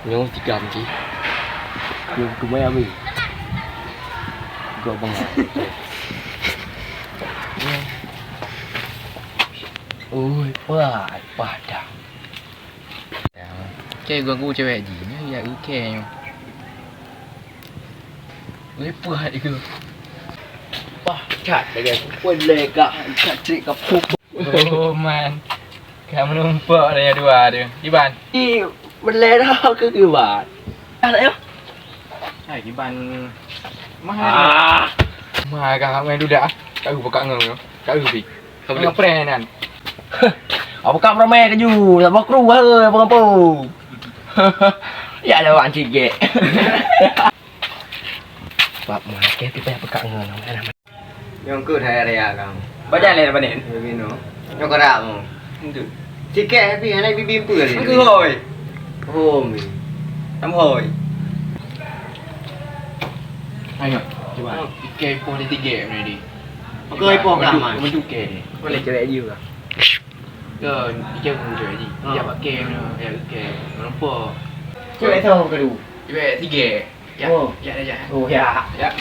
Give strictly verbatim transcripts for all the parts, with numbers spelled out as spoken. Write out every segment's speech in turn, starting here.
Nyoe tikam cit. Nyoe keumeung ami. Gok bangai. Oi, paih, paih dah. Cai ganggu cewek jih, nyoe ya ukée nyoe. Oi, paih dah. Paih that lagée kupon lé kah, that cit ka pup. Oh, man. Ka meunumpok dah nyoe dua tu. Iban. Ih, beulée dah keu kiban. Ah, tak yo? Hai, kiban. Mahal. Ah. Mahal ka main dudak. Ka eu peugah ngon nyoe. Ka eu pi. Ka eu preh nan. Apa kak ramai kaju? Sama kru ha, apa apa? Ya dah wan cigek. Bab makai tu payah peugah ngon. Nyang keu raya-raya kang. Badan lé panen. Bino. Nyok kerak mu. Entu. Sikit tapi anak bibi empu tadi. Engkau hoi. Hom. Tam hoi. Ayo, cuba. Ikai poh di tiga mana di. Aku ipoh kah, Man? Mentu ke ni. Boleh cewek you kah? Ke, ikai pun cewek ni. Dia pakai mana? Ya, ikai. Melupa. Cewek tahu kedua. Cewek tiga. Ya. Oh. Ya, ya. Oh, ya. Ya.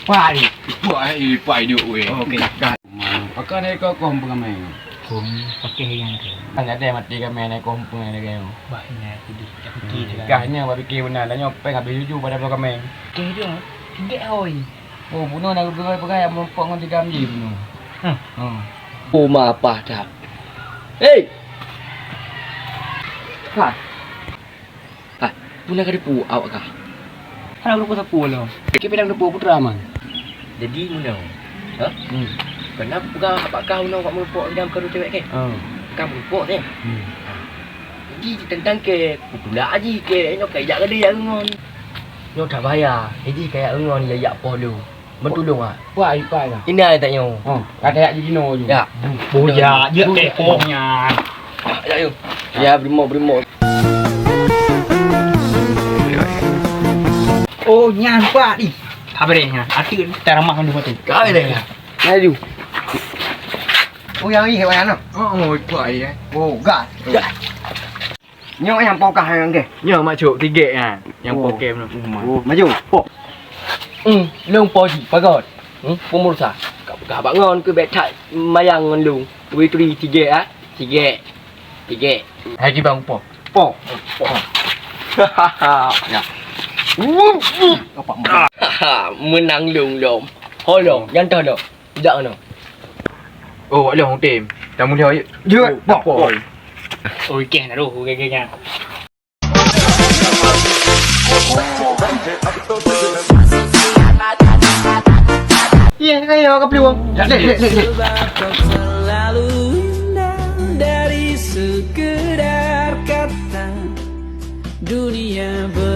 Pai. Pai, pai duk weh. Okey. Pakai ni kau kong pengamai. Kong pakai yang tu. Kan ada mati kami ni kong pengamai lagi. Bah, ini aku di aku kiri. Kah nya bak fikir benar dah nyopeng habis jujur pada pengamai. Okey tu. Tidak hoi. Oh, bunoe na geupeugah-peugah nyang meureumpok ngon tigam jih bunoe. Hmm. Oh, ma pah that. Hei! Ha. Ha, peue na ka teupeu awak kah? Hana teupeu sapeue lom. Keu pedang teupeu putra man. Jadi meunoe. Ha? Hmm. Keunan peugah bak kah meunoe bak meureumpok tigam keu cewek keh? Oh. Kah meureumpok teh. Hmm. Ha. Jadi teuntang keh, peutulak jih keh, nyoe kah jak keudeh jak ngon. Nyoe that bahaya. Jadi kah jak ngon ya yak poh lôn. Meutulông ah. Wah, ipai lah. Ini ai tak nyoe. Oh, kata yak jinoe je. Ya. Boya je kepoh nyan. Ya, ya, ya. Ya, brimo, brimo. Oh, nyan pak di. Habis nyan. Ati taramah dulu tu. Kau ni ya. Ayo. Oh, yang ini hewan anak. Oh, oh, ipai eh. Oh, gas. Gas. Nyoe nyang poh kah nyang keh? Nyoe mak cuk, tigek nyan. Nyang poh keh meunoe. Oh, maju. Poh. Hmm, lôn poh jih, pagot. Hmm, peumursa. Ka peugah bak ngon keu bèk that mayang ngon lôn. Turi-turi tigek ah. Tigek. Tigek. Hai kibang poh. Poh. Poh. Ya. Apa? Meunang lôn lom. Ho lom, nyang toh lom. Jak keunoe. Oh, wak lôn tem. Tamu lheueh. Jeuet. Pok. Oi, keh na roh gaya-gaya. Iya, kayo ka peluang. Lek, lek, lek, lek. Sebab kau selalu indah dari sekedar kata. Dunia ber-